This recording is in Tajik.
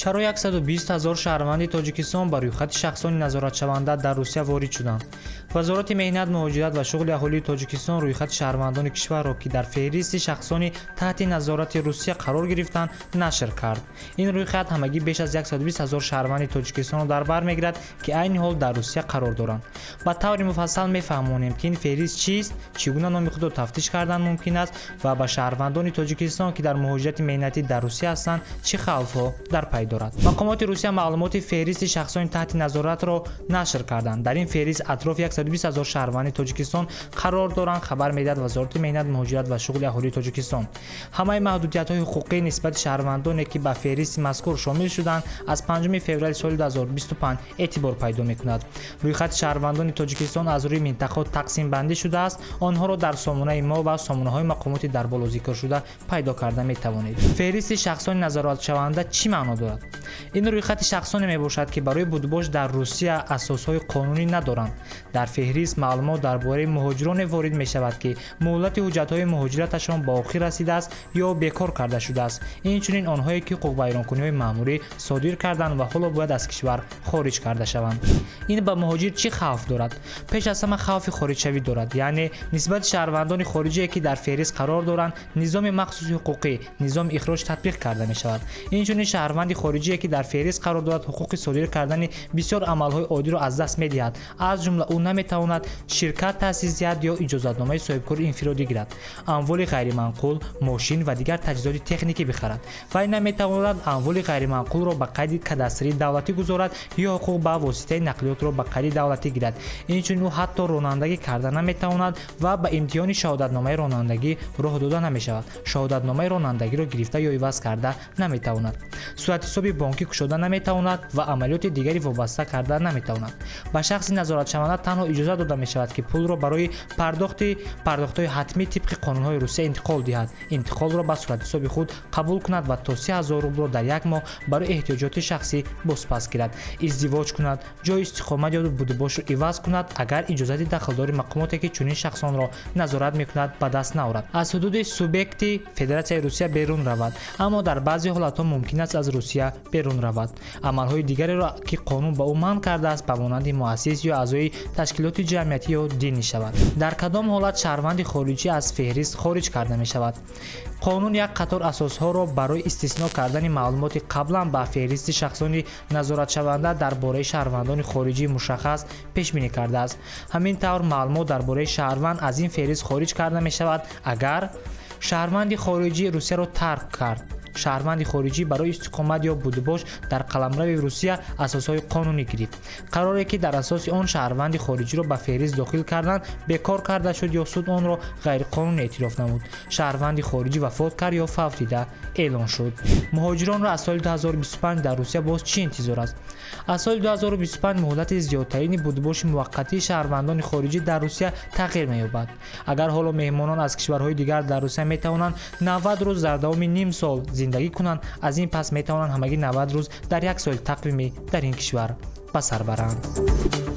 Чаро 120 ҳазор шаҳрванди Тоҷикистон ба рӯйхати шахсони назоратшаванда дар Русия ворид шуданд? Вазорати меҳнат, муҳоҷират ва шуғли аҳолии Тоҷикистон рӯйхати шаҳрвандони кишварро, ки дар феҳристи шахсони таҳти назорати Русия қарор гирифтанд, нашр кард. Ин рӯйхат ҳамагӣ беш аз 120 ҳазор шаҳрванди Тоҷикистонро дар бар мегирад, ки айни ҳол дар Русия қарор доранд. Ба таври муфассал мефаҳмонем, ки ин феҳрист чист, чӣ гуна номи худро тафтиш кардан мумкин аст ва ба шаҳрвандони Тоҷикистон, ки дар муҳоҷирати меҳнатӣ дар Русия ҳастанд, чӣ хавфҳо дар пай дорад. Мақомоти Русия маълумоти феҳристи шахсони таҳти назоратро нашр карданд. Дар ин феҳрист атрофи 120 ҳазор шаҳрванди Тоҷикистон қарор доранд, хабар медиҳад Вазорати меҳнат, муҳоҷират ва шуғли аҳолии Тоҷикистон. Ҳамаи маҳдудиятҳои ҳуқуқӣ нисбати шаҳрвандоне, ки ба феҳристи мазкур шомил шуданд, аз 5 феврали соли 2025 эътибор пайдо мекунад. Рӯйхати шаҳрвандони Тоҷикистон аз рӯи минтақаҳо тақсимбандӣ шудааст. Онҳоро дар сомонаи мо ва сомонаҳои мақомоти дар боло зикршуда пайдо карда метавонед. Феҳристи шахсони назоратшаванда чӣ маъно дорад? Ин рӯйхати шахсоне мебошад, ки барои будубош дар Русия асосҳои қонунӣ надоранд. Дар феҳрист маълумот дар бораи муҳоҷироне ворид мешавад, ки муҳлати ҳуҷҷатҳои муҳоҷираташон ба охир расидааст ё бекор карда шудааст. Инчунин онҳое, ки ҳуқуқвайронкуниҳои маъмурӣ содир карданд ва ҳоло бояд аз кишвар хориҷ карда шаванд. Ин ба муҳоҷир чӣ хавф дорад? Пеш аз ҳама хавфи хориҷшавӣ дорад, яъне нисбати шаҳрвандони хориҷие, ки дар феҳрист қарор доранд, низоми махсуси ҳуқуқӣ, низоми ихроҷ татбиқ карда мешавад. Инчунин шаҳрванди хориҷие, ки дар феҳрист қарор дорад, ҳуқуқи содир кардани бисёр амалҳои оддиро аз даст медиҳад. Аз ҷумла ӯ наметавонад ширкат таъсис диҳад ё иҷозатномаи соҳибкори инфиродӣ гирад, амволи ғайриманқул, мошин ва дигар таҷҳизоти техникӣ бихарад. Вай наметавонад амволи ғайриманқулро ба қайди кадастрии давлатӣ гузорад ё ҳуқуқ ба воситаи нақлиётро ба қайди давлатӣ гирад. Инчунин ӯ ҳатто ронандагӣ карда наметавонад ва ба имтиҳони шаҳодатномаи ронандагӣ роҳ дода намешавад. Шаҳодатномаи ронандагиро гирифта ё иваз карда наметавонад. Суратҳисоби бонкӣ кушода наметавонад ва амалиёти дигари вобаста карда наметавонад. Ба шахси назоратшаванда танҳо иҷоза дода мешавад, ки пулро барои пардохтҳои ҳатмӣ тибқи қонунҳои Русия интиқол диҳад, интиқолро ба суратҳисоби худ қабул кунад ва то 3000 рублро дар як моҳ барои эҳтиёҷоти шахсӣ бозпас гирад, издивоҷ кунад, ҷои истиқомат ё будубошро иваз кунад, агар иҷозати дахлдори мақомоте, ки чунин шахсонро назорат мекунад, ба даст наорад, аз ҳудуди субъекти Федератсияи Русия берун равад, аммо дар баъзе ҳолатҳо мумкин аст аз Русия берун равад. Амалҳои дигареро, ки қонун ба ӯ манъ кардааст, ба монанди муассис ё аъзои ташкилоти ҷамъиятӣ ё динӣ шавад. Дар кадом ҳолат шаҳрванди хориҷӣ аз феҳрист хориҷ карда мешавад? Қонун як қатор асосҳоро барои истисно кардани маълумоти қаблан ба феҳристи шахсони назоратшаванда дар бораи шаҳрвандони хориҷӣ мушаххас пешбинӣ кардааст. Ҳамин тавр маълумот дар бораи шаҳрванд аз ин феҳрист хориҷ карда мешавад, агар шаҳрванди хориҷӣ Русияро тарк кард, шаҳрванди хориҷӣ барои истиқомат ё будубош дар қаламрави Русия асосҳои қонунӣ гирифт, қароре, ки дар асоси он шаҳрванди хориҷиро ба феҳрист дохил кардан бекор карда шуд ё суд онро ғайриқонунӣ эътироф намуд, шаҳрванди хориҷӣ вафот кард ё фавтида эълон шуд. Муҳоҷиронро аз соли 2025 дар Русия боз чӣ интизор аст? Аз соли 2025 муҳлати зиёдтарини будубоши муваққатии шаҳрвандони хориҷӣ дар Русия тағйир меёбад. Агар ҳоло меҳмонон аз кишварҳои дигар дар Русия метавонанд 90 рӯз дар давоми ним сол зиндагӣ кунанд, аз ин пас метавонанд ҳамагӣ 90 рӯз дар як соли тақвимӣ дар ин кишвар ба сар баранд.